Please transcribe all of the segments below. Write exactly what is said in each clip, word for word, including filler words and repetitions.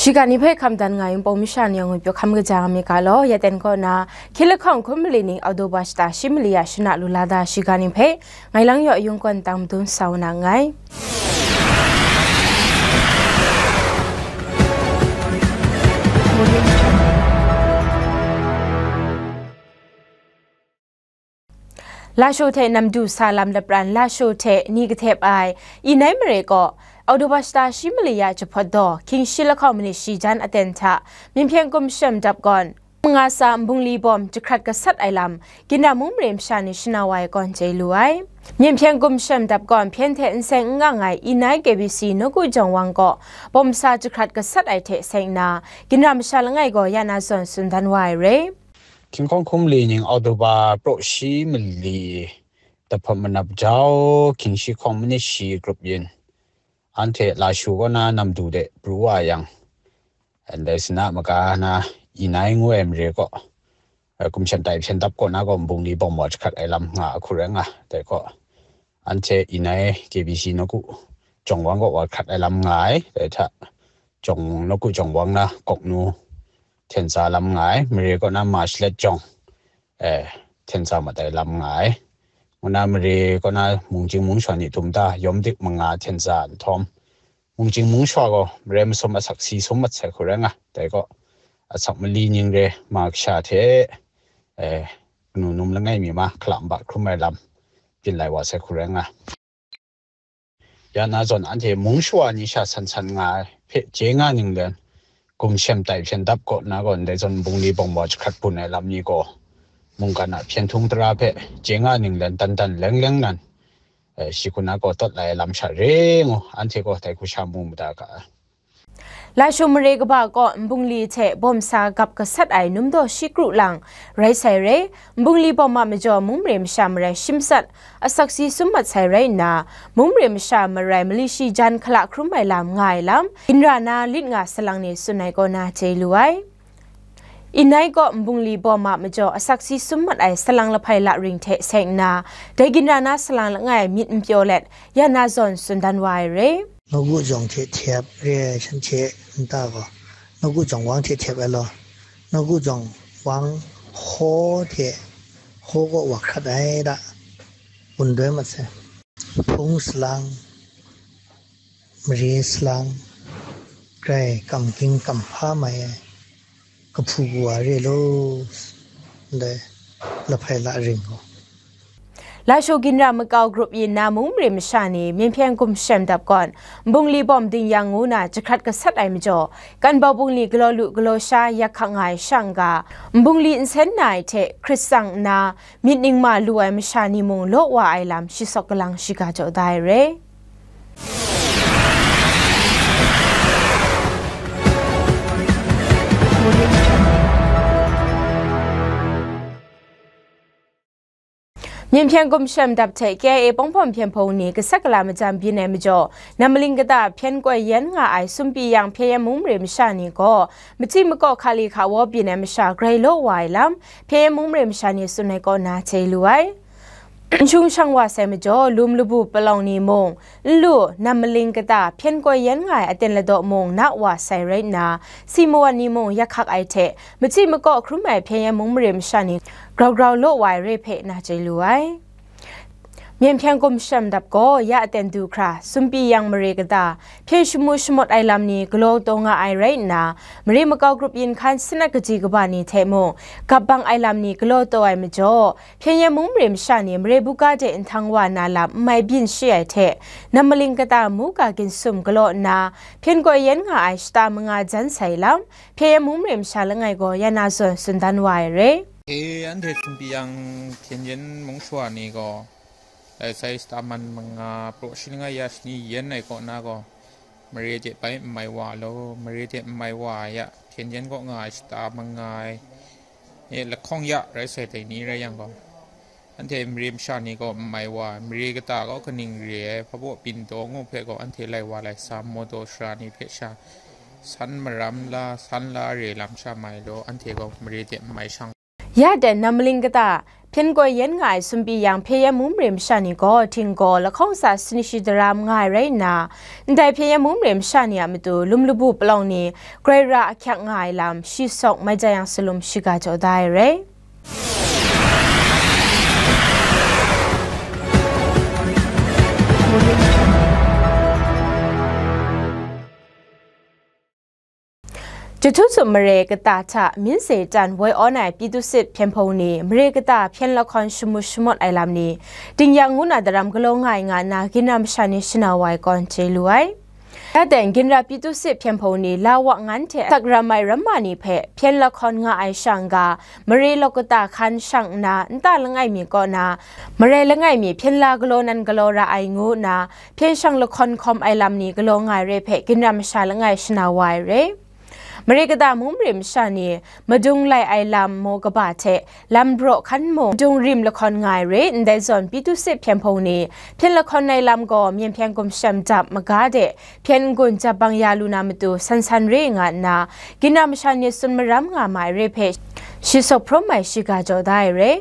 Shiga ni hpe hkam dan nga yung pawng masha ni yawng pyaw hkam kaja nga mi ga law, ya ten kaw na, hkye lahkawng hkun mali ning October shata shi mali ya shana lu la da shiga ni hpe, ngai lang yaw yung kawn tang madun sa wa na nngai. Lasho hte Namdu sa lam lapran Lasho hte ni kahtep ai Inai mare kaw, October shata shi mali ya jahpawt daw, hkying shi lahkawng minit shi jan aten hta, Myen hpyen gumshem dap gawn, manga sa nbungli bawm jahkrat gasat ai lam, Ginra mung mare masha ni shana wa ai kawn chye lu ai. Myen hpyen gumshem dap gawn, hpyen hte n seng n ngang ai Inai K B C nawku jawng wang kaw, bawm sa jahkrat gasat ai hte seng nna, Ginra masha langai gaw ya na zawn tsun dan wa ai re. Hkying hkawng hkun mali ning October praw shi mali, dahpawt manap jau, hkying shi hkawng minit shi grup yin, anhte Lasho kaw na Namdu de pru wa yang, ndai sina maga na Inai ngu ai mare kaw, eh, gumshem tai hpyen dap kaw na gaw nbungli bawm wa jahkrat ai lam nga a hku rai nga, dai kaw, anhte Inai K B C nawku jawng wang kaw wa hkrat ai lam nga ai, dai hta jawng, nawku jawng wang na Kawknu hten tsa lam nga ai, mare kaw na Marshlet jawng, eh, hten tsa mat ai lam nga ai. Ngu na mare kaw na mungchying mungshaw ni tum ta yawm dik manga hten tsa nhtawm, mungchying mungshaw gaw mare masum asak si sum mat sai hku rai nga, dai kaw, asak mali ning re ma kasha hte, eh, kanu num langai mi ma hkala nba hkrum ai lam byin lai wa sai hku rai nga. Ya na zawn anhte mung shawa ni sha san san nga ai hpe chye nga ninglen, gumshem tai hpyen dap kaw na gaw ndai zawn bungli bawm wa jahkrat bun ai lam ni gaw, mungkan a hpyen htung tara hpe chye nga ninglen dan dan leng leng nan, eh, shi hku na gaw tawt lai ai lam sha re ngu, anhte gaw dai hku sha mu mada ga ai. Lasho mare kaba kaw nbungli hte bawm sa gap gasat ai numdaw shi kru lang rai sai re. Nbungli bawm a majaw mung mare masha marai shim sat, asak si sum mat sai rai nna, mung mare masha marai mali shi jan hkala hkrum ai lam nga ai lam, Ginra na lit nga salang ni tsun ai kaw na chye lu ai. Inai kaw nbungli bawm a majaw asak si sum mat ai salang lahpai la ring hte seng nna, dai Ginra na salang langai myit n pyaw let, ya na zawn tsun dan wa ai re. Nawku jawng hte hte ap re ai shanhte nta gaw, nawku jawng wang hte hte ap ai law, nawku jawng wang hkaw hte hkaw kaw wa hkrat ai da, wun doi mat sai. Hpung salang, mare salang, grai kam ging kam hpa mai ai, kahpu kawa re law, ndai lahpai la ring gaw. Lasho Ginra makau grup yin na mung mare masha ni myen hpyen gumshem dap gawn, nbungli bawm ding yang ngu na jahkrat gasat ai majaw, kanbau bungli galaw lu galaw sha yak hkak nga ai shang ga, nbungli nsen na ai hte hkrit tsang nna, myit ningma lu ai masha ni mung law wa ai lam shi sawk galang shiga jaw da ai re. Myen hpyen gumshem dap hte K I A pawng hpawm hpyen hpung ni gasat gala majan byin ai majaw, Nammaling kata hpyen koi yen nga ai Sumpi yang hpyen yen mung mare masha ni gaw, machyi makaw hkali hkawaw byin ai masha grai law wa ai lam, hpyen yen mung mare masha ni tsun ai kaw na chye lu ai. N shung shang wa sai majaw, lum labu palawng ni mung, n lu, Nammaling kata hpyen koi yen nga ai aten ladaw mung na wa sai rai nna, si mawan ni mung yak hkak ai hte, machyi makaw hkrum ai hpyen yen mung mare masha ni grau grau law wa ai re hpe na chye lu ai. Myen hpyen gumshem dap gaw ya aten du hkra, Sumpi yang mare kata, hpyen shamu shamawt ai lam ni galaw taw nga ai rai nna, mare makau grup yin hkan sanat kaji kaba ni hte mung, gap bang ai lam ni galaw taw ai majaw, hpyen yen mung mare masha ni mare buga de nhtang wa na lam n mai byin shi ai hte, Nammaling kata mu ga ginsum galaw nna, hpyen koi yen nga ai shata manga jan sai lam, hpyen yen mung mare masha langai gaw ya na zawn tsun dan wa ai re. E, anhte Sumpi yang hpyen yen mung shawa ni gaw, Dai sai shata man manga praw shi langai ya shani yen ai kaw na gaw, mare de bai n mai wa law, mare de n mai wa ai a, hpyen yen kaw nga ai shata manga ai, e, lahkawng ya rai sai dai ni rai yang gaw, anhte mare masha ni gaw n mai wa ai, mare kata gaw kaning re ai, hpa baw byin daw ngu hpe gaw anhte lai wa lai sa, maw daw sara ni hpe sha, san maram la, san la re lam sha mai law, anhte gaw mare de n mai shang. Ya ten Nammaling kata, Hpyen koi yen nga ai Sunpyang hpyen yen mung mare masha ni gaw htinggaw lahkawng tsa sani shi daram nga ai rai nna, ndai hpyen yen mung mare masha ni a matu lum labu palawng ni grai ra ahkyak nga ai lam shi sawk mai ja yang salum shiga jaw da ai rai. Jahtu tsup mare kata hta Minze tan woi awn ai Pyitusit hpyen hpung ni mare kata hpyen lahkawn shamu shamawt ai lam ni ding yang ngu na daram galaw nga ai nga nna ginra masha ni shanau wa ai kawn chye lu ai. Ya teng, ginra Pyitusit hpyen hpung ni Lawa ngan hte asak ram ai ramma ni hpe hpyen lahkawn nga ai shang ga, mare lawk kata hkan shang nna nta langai mi kaw na, marai langai mi hpyen la galaw nan galaw ra ai ngu nna, hpyen shang lahkawn hkawm ai lam ni galaw nga ai re hpe ginra masha langai shanau wa ai re. Mare kata mung mare masha ni madung lai ai lam maw kaba hte lam braw hkan maw madung rim lahkawn nga ai re, ndai zawn Pyitusit hpyen hpung ni hpyen lahkawn ai lam gaw myen hpyen gumshem dap maga de hpyen n-gun jabang ya lu na matu san san re nga nna, ginra masha ni tsun maram nga ma ai re hpe shi sawk hprawm ai shiga jaw da ai re.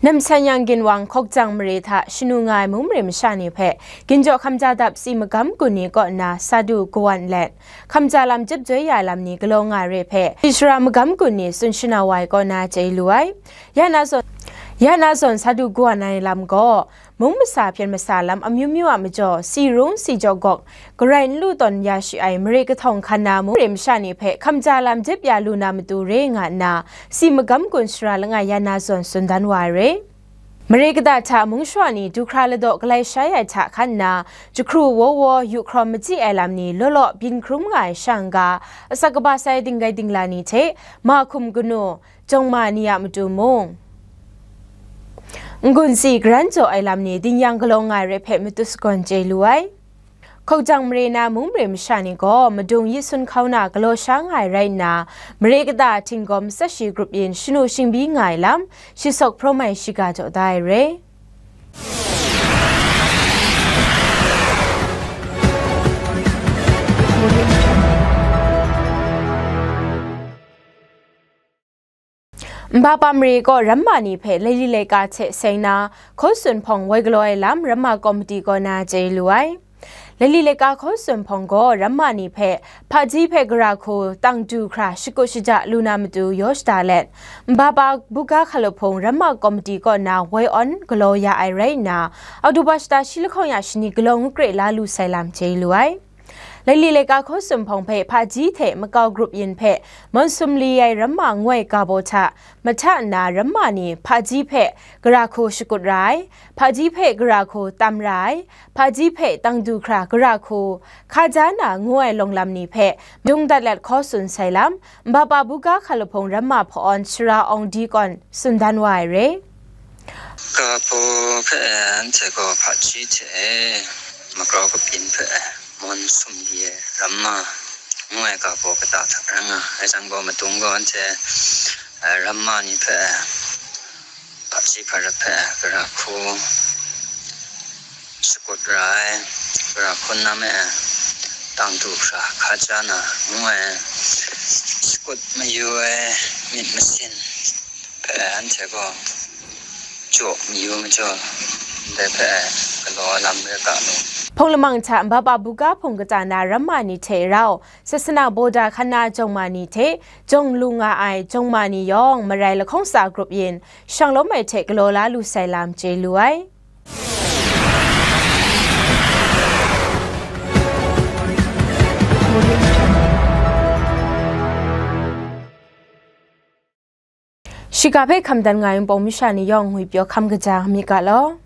Namsan yang ginwang Hkawkjang mare hta shanu nga ai mung mare masha ni hpe ginjaw hkamja dap si magam gun ni kaw nna sa du kawan let, hkamja lam jep joi ya ai lam ni galaw nga ai re hpe, shi sara magam gun ni tsun shanau wa ai kaw na chye lu ai. Ya na zawn, ya na zawn sa du kawan ai lam gaw, mung masa hpyen masa lam amyu myu a majaw, si rung si jaw gawk, garai n lu tawn ya shi ai mare kahtawng hkan na mung mare masha ni hpe hkamja lam jep ya lu na matu re nga nna, si magam gun sara langai ya na zawn tsun dan wa ai re. Mare kata hta mung shawa ni du hkra ladaw galai shai ai hta hkan nna, jahkru wo wo yu hkrawm machyi ai lam ni law law byin hkrum nga ai shang ga, asak kaba sai dinggai dingla ni hte, mahkum kanu, jawng ma ni a matu mung, n-gun si garan jaw ai lam ni ding yang galaw nga ai re hpe matu sagawn chye lu ai. Hkawkjang mare na mung mare masha ni gaw madung yi sun hkau na galaw sha nga ai rai nna, mare kata htinggaw matsat shi grup yin shanu shingbyi nga ai lam, shi sawk hprawm ai shiga jaw da ai re. Nbapa mare kaw ramma ni hpe laili laika hte seng na, hkaw tsun hpawng woi galaw ai lam ramma kawmiti kaw na chye lu ai. Laili laika hkaw tsun hpawng gaw ramma ni hpe hpaji hpe gara hku tang du hkra shakut shaja lu na matu yaw shada let, nbapa buga hkalup hpung ramma kawmiti kaw na woi awn galaw ya ai rai nna, Oktoba shata shi lahkawng ya shani galaw ngukre la lu sai lam chye lu ai. Laili laika hkaw tsun hpawng hpe hpaji hte makau grup yin hpe mawn sumli ai ramma ngu ai ga baw hta mahta nna ramma ni hpaji hpe gara hku shakut ra ai, hpaji hpe gara hku tam ra ai, hpaji hpe tang du hkra gara hku hka ja na ngu ai lawng lam ni hpe madung dat let hkaw tsun sai lam, nbapa buga hkalup hpung ramma hpa awn sara awng di kawn tsun dan wa ai re. Ga baw hpe anhte gaw hpaji hte makau grup yin hpe mawn sumli ai ramma ngu ai ga baw kata hta rai nga ai. Rai jang gaw, madung gaw anhte, eh, ramma ni hpe, hpaji hparap hpe gara hku shakut ra ai, gara hku nam e, tang du hkra hka ja na ngu ai, shakut mayu ai myit masin hpe anhte gaw jaw mayu majaw, ndai hpe galaw lam re ga law. Hpawng lamang hta nbapa buga hpung kata na ramma ni hte rau, sasana bawda hkan na jawng ma ni hte jawng lu nga ai jawng ma ni yawng marai lahkawng tsa grup yin shang lawm ai hte galaw la lu sai lam chye lu ai. Shiga hpe hkam dan nga ai Wunpawng masha ni yawng ngwipyaw hkam kaja mi ga law.